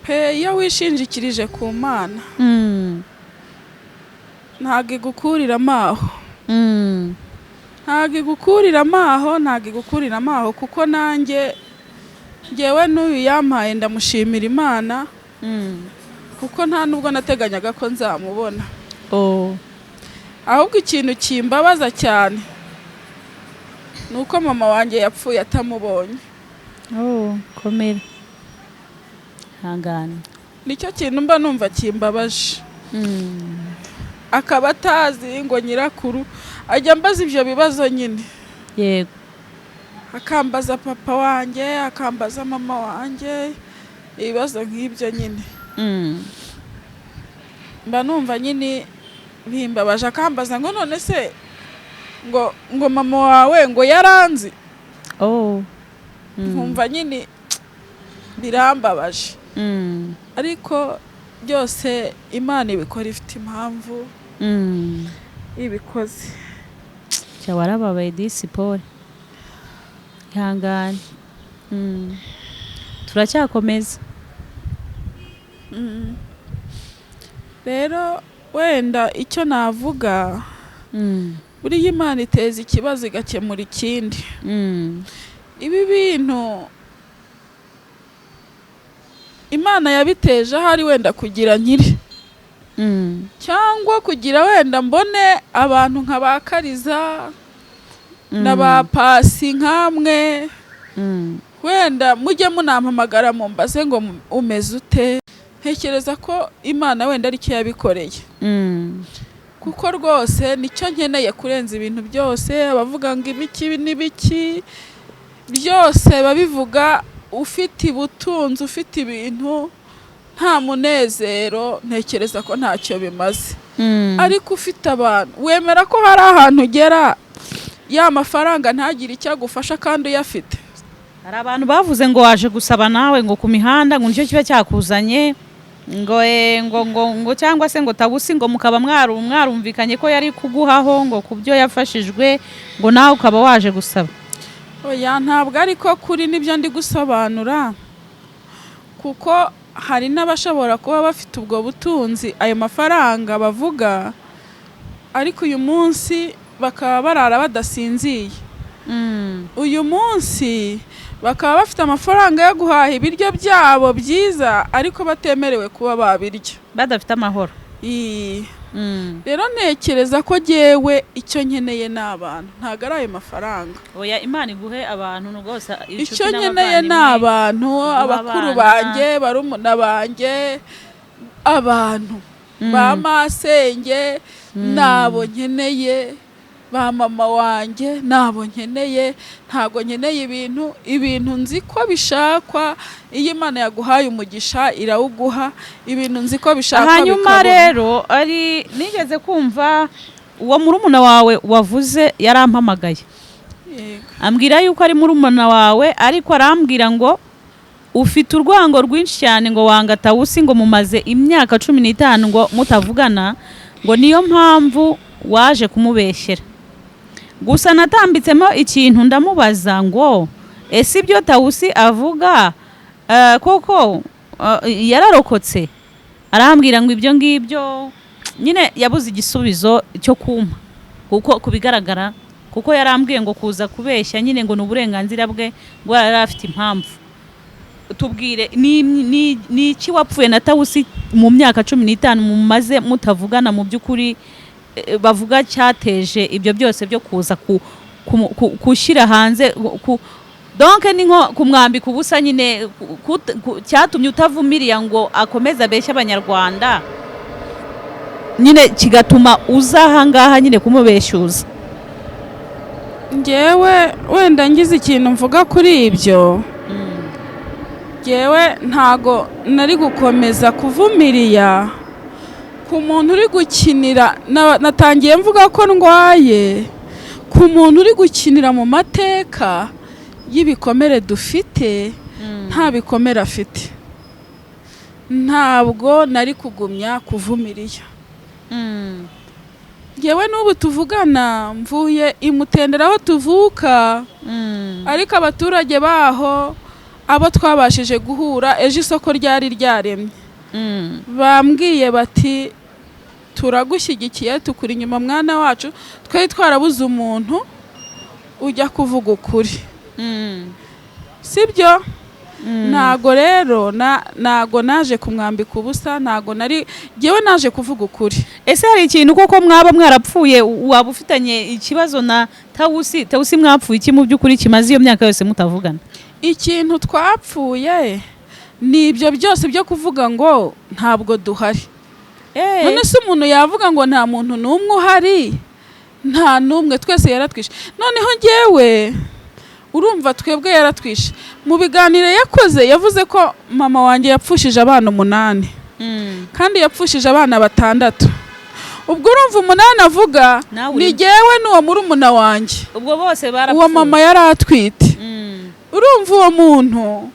pe, iyo wishingikirije ku Mana, ntabwo igukuriramo aho. Ntabwo igukuriramo aho, ntabwo igukuriramo aho, kuko nanjye ngewe n'uyu yampaye ndamushimira Imana, kuko nta nubwo nateganyaga ko nzamubona. Oh. Ahubwo ikintu kimbabaza cyane ni uko mama wanjye yapfuye atamubonye. Oh, komera, hangana. Nicyo kintu mba numva kimbabaje, akaba atazi ngo nyirakuru. Ajya ambaza ibyo bibazo nyine, akambaza papa wanjye, akambaza mama wanjye, ibibazo nk'ibyo nyine. Mba numva nyine bimbabaje. Akambaza ngo none se ngo mama wawe ngo yaranzi? Oh. Nkumva nyine birambabaje. Ariko byose Imana ibikora ifite impamvu ibikoze. Cya warababaye disi, pole, ihangane. Turacyakomeza. Rero wenda icyo navuga, buriya Imana iteza ikibazo igakemura ikindi. Ibi bintu Imana yabiteje ahari wenda kugira nkiri, cyangwa kugira wenda mbone abantu nka ba Kariza na ba Pasi nkamwe, wenda mujye munampamagara mumbaze ngo umeze ute. Ntekereza ko Imana wenda aricyo yabikoreye, kuko rwose nicyo nkeneye kurenza ibintu byose. Abavuga ngo ibiki n'ibiki byose babivuga, ufite ubutunzi, ufite ibintu, nta munezero, ntekereza ko ntacyo bimaze. Ariko ufite abantu, wemera ko hari ahantu ugera ya mafaranga ntagire icyo agufasha kandi uyafite. Hari abantu bavuze ngo waje gusaba nawe ngo ku mihanda, ngo nicyo kiba cyakuzanye, ngo ngo ngo ngo cyangwa se ngo Tawusi ngo mukaba mwarumvikanye ko yari kuguhaho ngo ku byo yafashijwe, ngo nawe ukaba waje gusaba. Oya, ntabwo ariko kuri nibyo ndi gusobanura, kuko hari n'abashobora kuba bafite ubwo butunzi, ayo mafaranga bavuga, ariko uyu munsi bakaba barara badasinziye. Uyu munsi bakaba bafite amafaranga yo guhaha ibiryo byabo byiza, ariko batemerewe kuba babirya, badafite amahoro. Rero ntekereza ko jyewe icyo nkeneye ni abantu, ntabwo ari ayo mafaranga. Oya, Imana iguhe abantu rwose. Icyo nkeneye ni abantu, abakuru banjye, barumuna banjye, abantu ba masenge nabo nkeneye, ba mama wanjye nabo nkeneye. Ntabwo nkeneye ibintu. Ibintu nzi ko bishakwa, iyo Imana yaguhaye umugisha irawuguha. Ibintu nzi ko bishakwa. Hanyuma rero ari nigeze kumva uwo murumuna wawe wavuze yarampamagaye, ambwira yuko ari murumuna wawe, ariko arambwira ngo ufite urwango rwinshi cyane, ngo wanga Tawusi, ngo mumaze imyaka 15 ngo mutavugana, ngo niyo mpamvu waje kumubeshyera. Gusa natambitsemo ikintu, ndamubaza ngo ese ibyo Tawusi avuga koko yararokotse? Arambwira ngo ibyo ngibyo nyine yabuze igisubizo cyo kumpa, kuko ku bigaragara, kuko yarambwiye ngo kuza kubeshya nyine ngo ni uburenganzira bwe, ngo yari afite impamvu. Tubwire, ni iki wapfuye na Tawusi mu myaka 15 mumaze mutavugana? Mu by'ukuri bavuga cyateje ibyo byose byo kuza gushyira hanze, donc ni nko kumwambika ubusa nyine, cyatumye utavumiriya ngo akomeze abeshye Abanyarwanda nyine, kigatuma uza ahangaha nyine kumubeshyuza. Ngewe wenda ngize ikintu mvuga kuri ibyo, ngewe ntago nari gukomeza kuvumiriya ku muntu uri gukinira. Natangiye mvuga ko ndwaye, ku muntu uri gukinira mu mateka y'ibikomere dufite, nta bikomere afite, ntabwo nari kugumya kuvumiriya. Ngewe n'ubu tuvugana mvuye imutendera aho tuvuka, ariko abaturage baho abo twabashije guhura ejo, isoko ryari ryaremye, bambwiye bati: "Turagushyigikiye, tukuri inyuma mwana wacu, twari twarabuze umuntu ujya kuvuga ukuri." Sibyo? Ntago rero ntago naje kumwambika ubusa, ntago nari ngewe naje kuvuga ukuri. Ese hari ikintu koko mwaba mwarapfuye, waba ufitanye ikibazo na Tawusi? Tawusi mwapfuye iki mu by'ukuri kimaze iyo myaka yose mutavugana? Ikintu twapfuye ni ibyo byose byo kuvuga ngo ntabwo duhari. None se umuntu yavuga ngo nta muntu n'umwe uhari, nta n'umwe, twese yaratwishe? Noneho ngewe urumva twebwe yaratwishe. Mu biganiro yakoze yavuze ko mama wanjye yapfushije abana 8, kandi yapfushije abana 6. Ubwo urumva 8 avuga Nawe ni urimo. jyewe n'uwo murumuna wanjye. Ubwo bose barapfuye. Uwo mama yari atwite. Urumva uwo muntu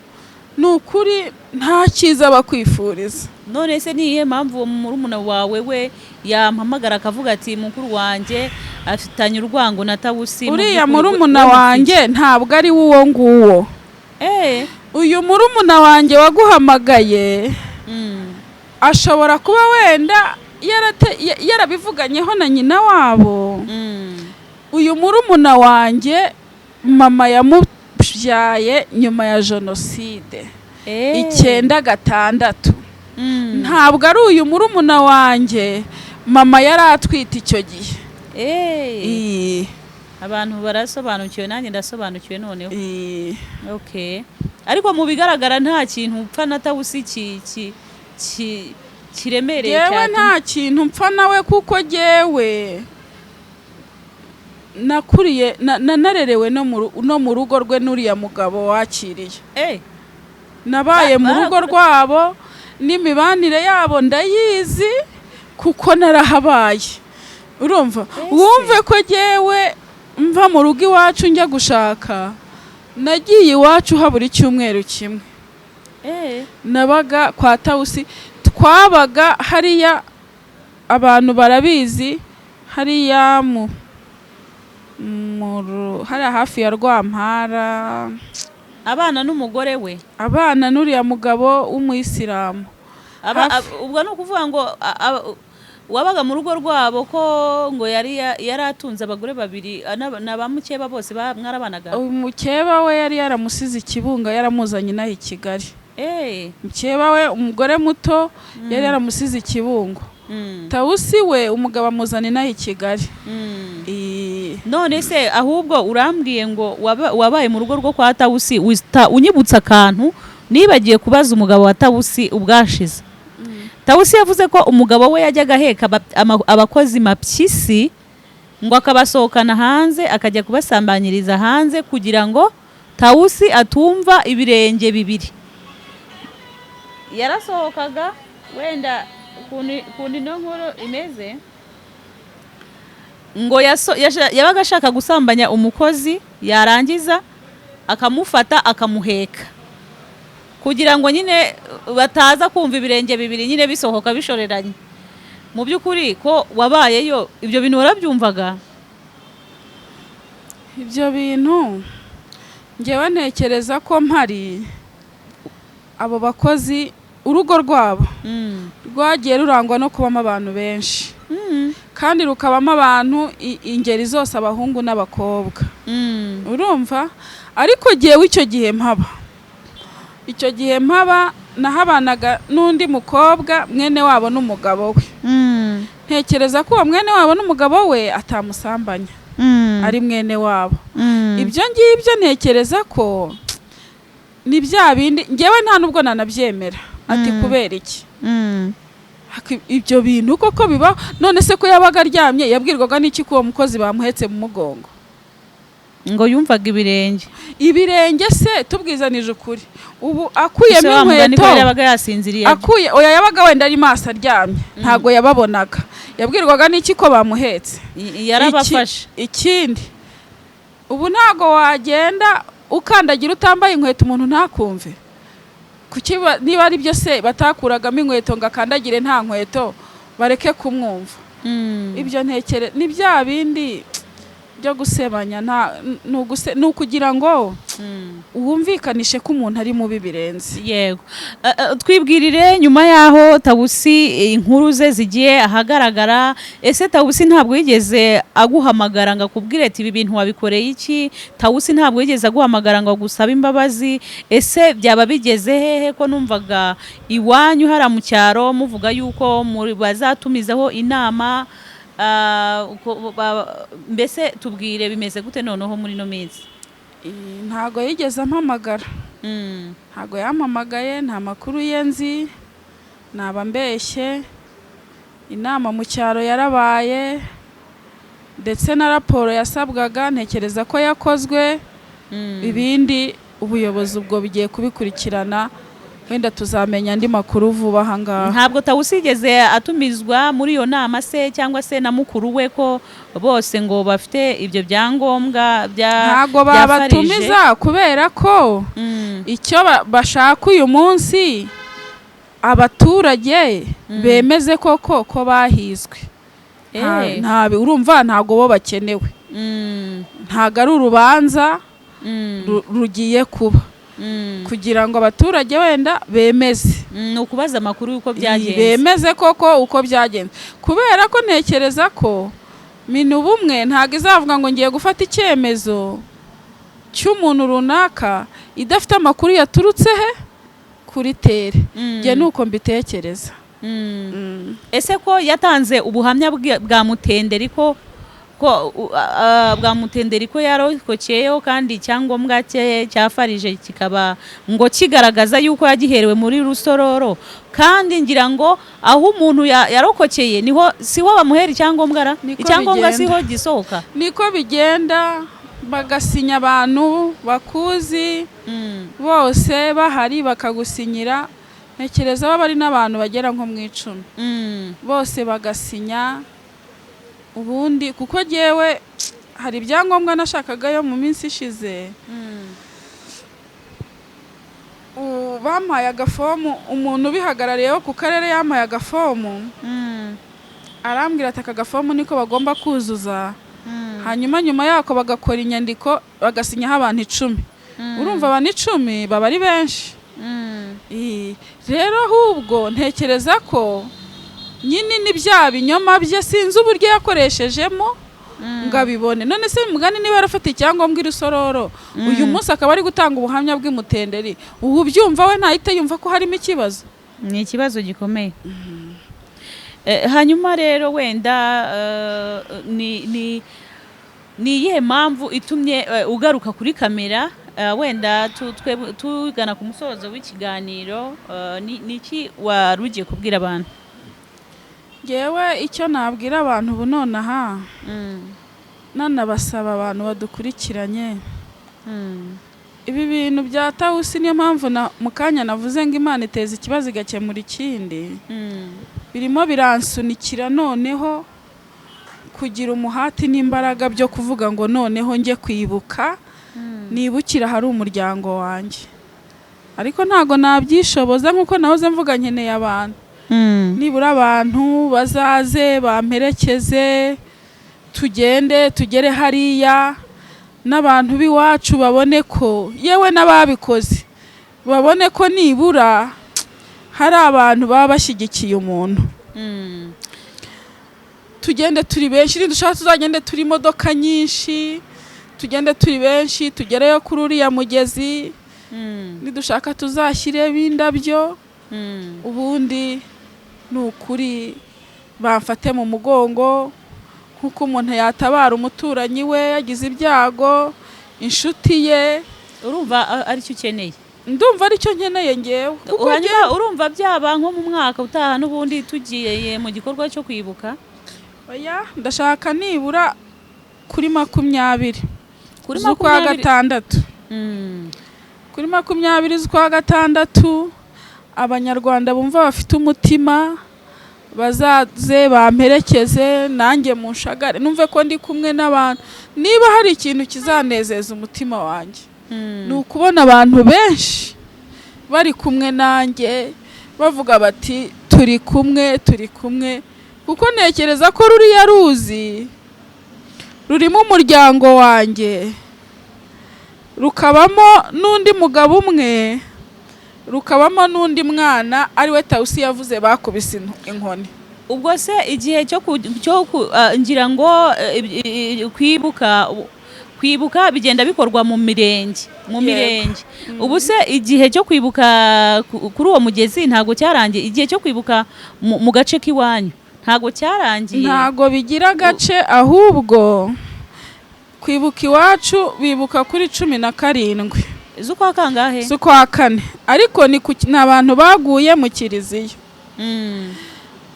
ni ukuri nta cyiza bakwifuriza. None se ni iyihe mpamvu uwo murumuna wawe we yampamagara akavuga ati mukuru wanjye afitanye urwango na Tawusi, mu Uriya by'ukuri murumuna we wanjye ntabwo ari we uwo nguwo. Uyu murumuna wanjye waguhamagaye ashobora kuba wenda yarabivuganyeho na nyina wabo. Uyu murumuna wanjye mama yamubyaye nyuma ya jenoside, 96. Ntabwo ari uyu murumuna wanjye mama yari atwite icyo gihe. Abantu barasobanukiwe, nanjye ndasobanukiwe noneho. Okay, ariko mu bigaragara nta kintu upfa na Tawusi kiremereye Yewe, cyatuma- nta kintu mpfa nawe, kuko jyewe nakuriye narerewe no mu rugo rwe n'uriya mugabo wakiriye. Nabaye mu rugo rwabo n'imibanire yabo ndayizi. Kuko narahabaye, urumva? Ese. Wumve ko jyewe mva mu rugo iwacu njya gushaka, nagiye iwacu habura icyumweru kimwe. Nabaga kwa Tawusi, twabaga hariya, abantu barabizi, hariya hariya hafi ya Rwampara. Abana n'umugore we? Abana n'uriya mugabo w'umuyisilamu. Ubwo ni ukuvuga ngo wabaga mu rugo rwabo, ko ngo yari atunze abagore babiri, na ba mukeba bose mwarabanaga? Umukeba we yari yaramusize i Kibunga, yaramuzanye inaha i Kigali. Mukeba we, umugore muto, yari yaramusize i Kibungo. Tawusi we, umugabo amuzana inaha i Kigali. None se ahubwo urambwiye ngo wabaye mu rugo rwo kwa Tawusi, unyibutsa akantu nibagiye kubaza umugabo wa Tawusi ubwashize. Tawusi yavuze ko umugabo we yajyaga aheka abakozi mapyisi, ngo akabasohokana hanze, akajya kubasambanyiriza hanze kugira ngo Tawusi atumva ibirenge bibiri. Yarasohokaga, wenda ukuntu ino nkuru imeze, ngo yabaga ashaka gusambanya umukozi, yarangiza akamufata akamuheka kugira ngo nyine bataza kumva ibirenge bibiri nyine bisohoka bishoreranye. Mu by'ukuri ko wabayeyo, ibyo bintu warabyumvaga? Ibyo bintu ngewe ntekereza ko mpari, abo bakozi urugo rwabo rwagiye rurangwa no kubamo abantu benshi, kandi rukabamo abantu ingeri zose, abahungu n'abakobwa. Urumva, ariko jyewe icyo gihe mpaba nahabanaga n'undi mukobwa, mwene wabo n'umugabo we. Ntekereza ko uwo mwene wabo n'umugabo we atamusambanya, ari mwene wabo. Ibyo ngibyo ntekereza ko ni bya bindi, ngewe nta nubwo nanabyemera ati kubera iki? Ibyo bintu koko bibaho? None se ko yabaga aryamye, yabwirwaga n'iki ko uwo mukozi bamuhetse mu mugongo? Ngo yumvaga ibirenge. Ibirenge se, tubwizanije ukuri, ubu akuyemo Ese wa mugani ko inkweto yabaga yasinziriye? Akuye, oya, yabaga wenda ari maso aryamye, ntabwo yababonaga. Yabwirwaga n'iki ko bamuhetse? Yarabafashe. Ikindi, ubu ntabwo wagenda ukandagira utambaye inkweto umuntu ntakumve. Kuki niba ari byo se batakuragamo inkweto ngo akandagire nta nkweto, bareke kumwumva? Ibyo ntekere ni bya bindi byo gusebanya, nta ni ukugira ngo wumvikanishe ko umuntu ari mubi birenze. Yego. Twibwirire nyuma y'aho Tawusi inkuru ze zigiye ahagaragara, ese Tawusi ntabwo yigeze aguhamagara ngo akubwire ati: "Ibi bintu wabikoreye iki?" Tawusi ntabwo yigeze aguhamagara ngo agusabe imbabazi? Ese byaba bigeze hehe, ko numvaga iwanyu hariya mu cyaro muvuga yuko bazatumizaho inama? Mbese tubwire, bimeze gute noneho muri ino minsi? Ntago yigeze ampamagara. Ntago yampamagaye, nta makuru ye nzi, naba mbeshye. Inama mu cyaro yarabaye, ndetse na raporo yasabwaga ntekereza ko yakozwe. Ibindi ubuyobozi ubwo bugiye kubikurikirana, wenda tuzamenya andi makuru vuba aha ngaha. Ntabwo Tawusi yigeze atumizwa muri iyo nama se, cyangwa se na mukuru we, ko bose ngo bafite ibyo byangombwa bya Ntago bya babatumiza, kubera ko FARG? Icyo bashaka uyu munsi, abaturage bemeze koko ko bahizwe. Urumva ntabwo bo bakenewe. Ntabwo ari urubanza rugiye kuba kugira ngo abaturage wenda bemeze. Ni ukubaza amakuru y'uko byagenze. Bemeze koko uko byagenze, kubera ko ntekereza ko Minubumwe ntabwo izavuga ngo ngiye gufata icyemezo cy'umuntu runaka idafite amakuru yaturutse he kuri terrain. Njye ni uko mbitekereza. Ese ko yatanze ubuhamya bwa Mutenderi, ko bwa Mutenderi ko yarokokeyeho, kandi icyangombwa cye cya FARG kikaba ngo kigaragaza yuko yagiherewe muri Rusororo, kandi ngira ngo aho umuntu yarokokeye niho, siho bamuhera icyangombwa ra? Niko Icyangombwa bigenda. siho gisohoka? Niko bigenda, bagasinya abantu bakuzi bose bahari, bakagusinyira. Ntekereza baba ari n'abantu bagera nko mu 10, bose bagasinya ubundi, kuko jyewe hari ibyangombwa nashakagayo mu minsi ishize. Bampaye agafomu, umuntu ubihagarariyeho ku karere yampaye agafomu, arambwira ati aka gafomu niko bagomba kuzuza, hanyuma nyuma yako bagakora inyandiko bagasinyaho abantu 10. Urumva abantu 10 baba ari benshi. Rero ahubwo ntekereza ko nyine ni bya binyoma bye, sinzi uburyo yakoreshejemo ngo abibone. None se mugani niba yarafata icyangombwa i Rusororo, uyu munsi akaba ari gutanga ubuhamya bw'imutenderi, ubu byumva we ntahita yumva ko harimo ikibazo? Ni ikibazo gikomeye. Hanyuma rero wenda ni iyihe mpamvu itumye ugaruka kuri kamera? Wenda tugana ku musozo w'ikiganiro, ni iki wari ugiye kubwira abantu? Ngewe icyo nabwira abantu ubu nonaha, nanabasaba abantu badukurikiranye, ibi bintu bya Tawusi, niyo mpamvu mu kanya navuze ngo Imana iteza ikibazo igakemura ikindi, birimo biransunikira noneho kugira umuhati n'imbaraga byo kuvuga ngo noneho njye kwibuka, nibukira hari umuryango wanjye. Ariko ntago nabyishoboza nk'uko nahoze mvuga, nkeneye abantu, nibura abantu bazaze bamperekeze, tugende tugere hariya, n'abantu b'iwacu babone ko, yewe n'ababikoze babone ko nibura hari abantu baba bashyigikiye umuntu. Tugende turi benshi, nidushaka tuzagende turi imodoka nyinshi, tugende turi benshi, tugereyo kuri uriya mugezi, nidushaka tuzashyireho indabyo, ubundi ni ukuri bamfate mu mugongo nk'uko umuntu yatabara umuturanyi we yagize ibyago, inshuti ye. Urumva aricyo ukeneye? Ndumva aricyo nkeneye ngewe. Hanyuma urumva byaba nko mu mwaka utaha n'ubundi tugiye mu gikorwa cyo kwibuka? Oya, ndashaka nibura kuri 20 z'ukwa gatandatu. Kuri 20 z'ukwa gatandatu, Abanyarwanda bumva bafite umutima bazaze bamperekeze, nanjye munshagare numve ko ndi kumwe n'abantu. Niba hari ikintu kizanezeza umutima wanjye, ni ukubona abantu benshi bari kumwe nanjye bavuga bati turi kumwe, turi kumwe, kuko ntekereza ko ruriya ruzi rurimo umuryango wanjye, rukabamo n'undi mugabo umwe, rukabamo n'undi mwana ariwe Tawusi yavuze bakubise inkoni. Ubwo se igihe cyo ngira ngo kwibuka bigenda bikorwa mu mirenge, mu mirenge. Ubu se igihe cyo kwibuka kuri uwo mugezi ntago cyarangiye? Igihe cyo kwibuka mu gace k'iwanyu ntago cyarangiye? Ntago bigira agace, ahubwo kwibuka iwacu bibuka kuri 17 z'ukwa kangahe? Z'ukwa kane, ariko ni abantu baguye mu kiliziya.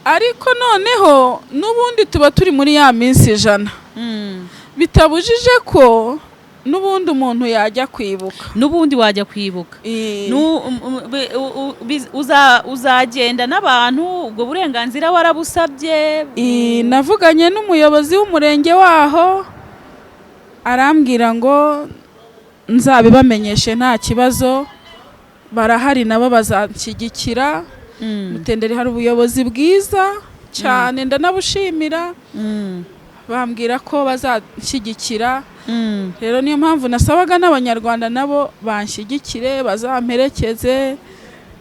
Ariko noneho n'ubundi tuba turi muri ya minsi 100, bitabujije ko n'ubundi umuntu yajya kwibuka. N'ubundi wajya kwibuka, uzagenda n'abantu, ubwo burenganzira warabusabye? Navuganye n'umuyobozi w'umurenge waho, arambwira ngo nzabibamenyeshe nta kibazo, barahari nabo bazanshyigikira. Mutenderi hari ubuyobozi bwiza cyane, ndanabushimira, bambwira ko bazanshyigikira. Rero niyo mpamvu nasabaga n'Abanyarwanda nabo banshyigikire, bazamperekeze,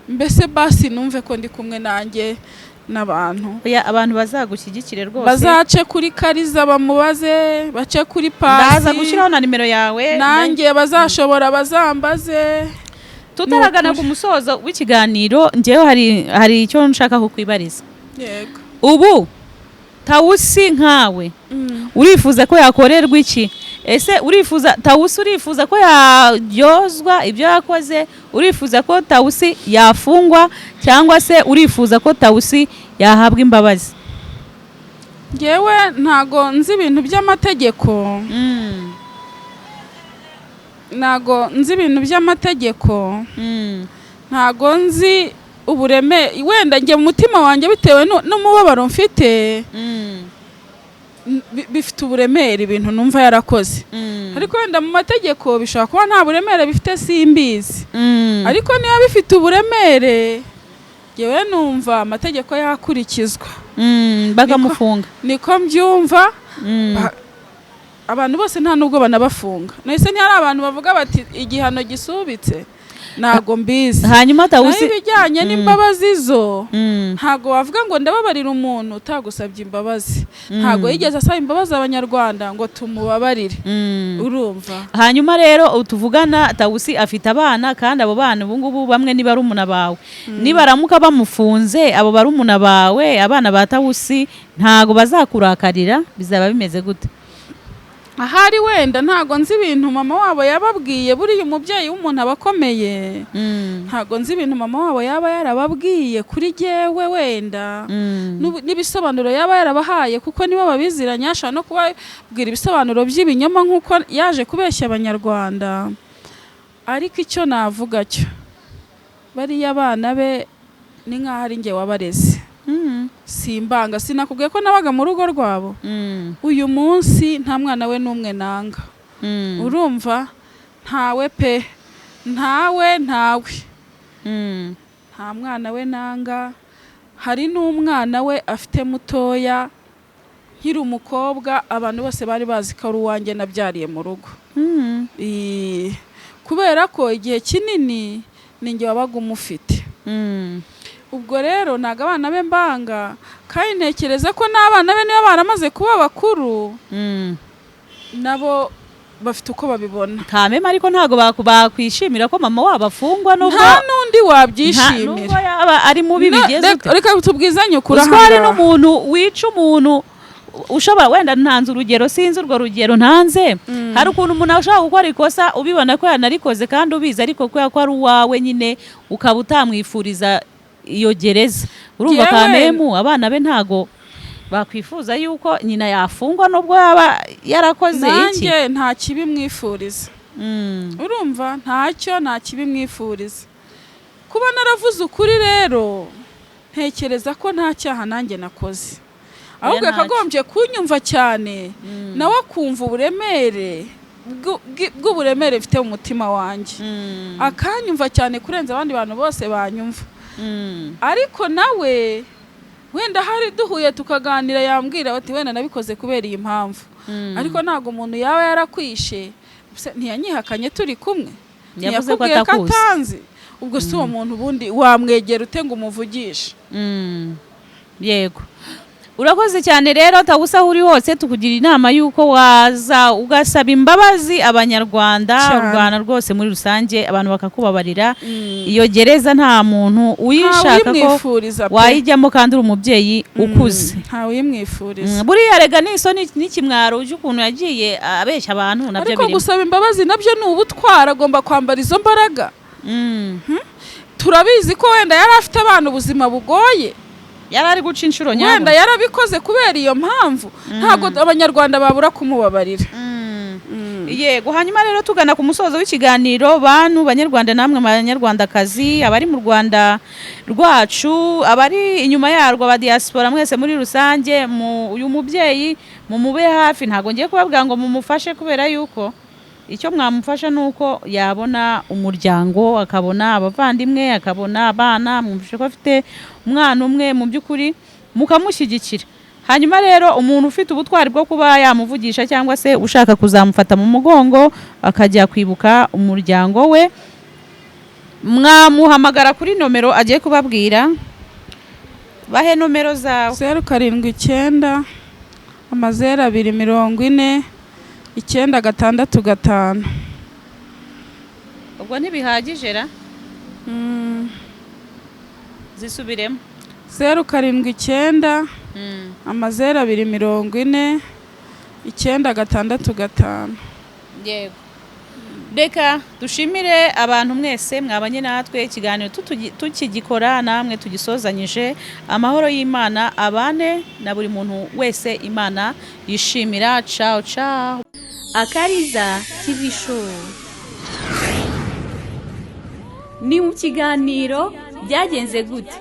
mbese basi numve ko ndi kumwe nanjye n'abantu. Abantu bazagushyigikire rwose, bazace kuri Kariza bamubaze, bace kuri Pasi, ndaza gushyiraho na nimero yawe, nanjye bazashobora bazambaze. Tutaragana ku musozo w'ikiganiro, njyewe hari icyo nshaka kukwibariza. Yego. Ubu Tawusi nkawe urifuza ko yakorerwa iki? Ese urifuza Tawusi, urifuza ko yaryozwa ibyo yakoze? Urifuza ko Tawusi yafungwa, cyangwa se urifuza ko Tawusi yahabwa imbabazi? Ngewe ntago nzi ibintu by'amategeko, ntago nzi ibintu by'amategeko, ntago nzi Ubureme wenda njye mu mutima wanjye bitewe n'umubabaro mfite, bifite uburemere ibintu numva yarakoze, ariko wenda mu mategeko bishobora kuba nta buremere bifite, simbizi. Ariko niba bifite uburemere, yewe numva amategeko yakurikizwa. Bakamufunga. Niko mbyumva. Abantu bose nta nubwo banabafunga, nahise ntihari abantu bavuga bati igihano gisubitse, ntago mbizi. Hanyuma Naho Tawusi, ibijyanye n'imbabazi zo, ntago wavuga ngo ndababarira umuntu utagusabye imbabazi. Ntago yigeze asaba imbabazi abanyarwanda ngo tumubabarire. Urumva? Hanyuma rero tuvugana, Tawusi afite abana, kandi abo bana ubu ngubu bamwe ni barumuna bawe. Nibaramuka bamufunze, abo barumuna bawe, abana ba Tawusi, ntago bazakurakarira? Bizaba bimeze gute? Ahari wenda ntago nzi ibintu mama wabo yababwiye. Buriya umubyeyi w'umuntu aba akomeye. Ntago nzi ibintu mama wabo yaba yarababwiye kuri jyewe wenda, n'ibisobanuro yaba yarabahaye, kuko nibo babiziranye, ashobora no kubabwira ibisobanuro by'ibinyoma nk'uko yaje kubeshya abanyarwanda. Ariko icyo navuga cyo, bariya abana be ni nk'aho ari njye wabareze. Simbanga, sinakubwiye ko nabaga mu rugo rwabo? Uyu munsi nta mwana we n'umwe nanga. Urumva, ntawe pe, ntawe, ntawe. Nta mwana we nanga. Hari n'umwana we afite mutoya nkiri umukobwa, abantu bose bari bazi ko ari uwanjye nabyariye mu rugo. Kubera ko igihe kinini ni njye wabaga umufite. Ubwo rero ntabwo abana be mbanga, kandi ntekereza ko n'abana be niba baramaze kuba bakuru, nabo bafite uko babibona. Kameme, ariko ntago bakwishimira ko mama wabo afungwa, nubwo Nta n'undi wabyishimira. Nubwo yaba ari mubi bigeze ute. Reka tubwizanye ukuri. Uziko hari Ahangaha. n'umuntu wica umuntu ushobora, wenda ntanze urugero, sinzi urwo rugero ntanze, hari ukuntu umuntu ashobora gukora ikosa ubibona ko yanarikoze kandi ubizi, ariko kubera ko ari uwawe nyine ukaba utamwifuriza iyo gereza, urumva? Kamemu, abana be ntago bakwifuza yuko nyina yafungwa nubwo yaba yarakoze iki. Nanjye nta kibi mwifuriza. Urumva, ntacyo, nta kibi mwifuriza. Kuba naravuze ukuri rero, ntekereza ko nta cyaha nanjye nakoze, ahubwo Oya, ntacyo. yakagombye kunyumva cyane, nawe akumva uburemere bw'uburemere mfite mu mutima wanjye, akanyumva cyane kurenza abandi bantu bose banyumva. Ariko nawe wenda hari duhuye tukaganira, yambwira bati wenda nabikoze kubera iyi mpamvu. Ariko ntabwo umuntu yaba yarakwishe se, ntiyanyihakanye turi kumwe? Yavuze ko Ntiyakubwiye ko atakuzi. atanzi? Ubwo si uwo muntu ubundi wamwegera ute ngo umuvugishe? Yego, urakoze cyane. Rero Tawusi, aho uri hose tukugira inama y'uko waza ugasaba imbabazi abanyarwanda, Cyane. u Rwanda rwose muri rusange, abantu bakakubabarira. Iyo gereza nta muntu uyishaka ko Ntawuyimwifuriza pe. wayijyamo, kandi uri umubyeyi ukuze. Ntawuyimwifuriza. Buriya rega n'isoni n'ikimwaro uje ukuntu yagiye abeshya abantu nabyo Ariko birimo. gusaba imbabazi nabyo ni ubutwara, agomba kwambara izo mbaraga. Turabizi ko wenda yari afite abana ubuzima bugoye. Yari ari guca inshuro Wenda nyabwo. yarabikoze kubera iyo mpamvu, ntabwo abanyarwanda babura kumubabarira. Yego, hanyuma rero tugana ku musozo w'ikiganiro, bantu banyarwanda namwe banyarwandakazi, abari mu Rwanda rwacu, abari inyuma yarwo, aba diaspora mwese muri rusange, mu uyu mubyeyi mumube hafi. Ntabwo ngiye kubabwira ngo mumufashe, kubera yuko icyo mwamufasha ni uko yabona umuryango, akabona abavandimwe, akabona abana. Mwumvishe ko afite umwana umwe. Mu by'ukuri mukamushyigikira. Hanyuma rero umuntu ufite ubutwari bwo kuba yamuvugisha, cyangwa se ushaka kuzamufata mu mugongo akajya kwibuka umuryango we, mwamuhamagara kuri nomero agiye kubabwira. Bahe nomero zawe. 0790 002 409 65. Ubwo ntibihagije ra? Zisubiremo. 079 002 40 965. Yego, reka dushimire abantu mwese mwabanye natwe ikiganiro tukigikora, namwe tugisozanyije. Amahoro y'Imana abane na buri muntu wese Imana yishimira. Ciao ciao. Akariza TV Show ni mu kiganiro. Byagenze gute?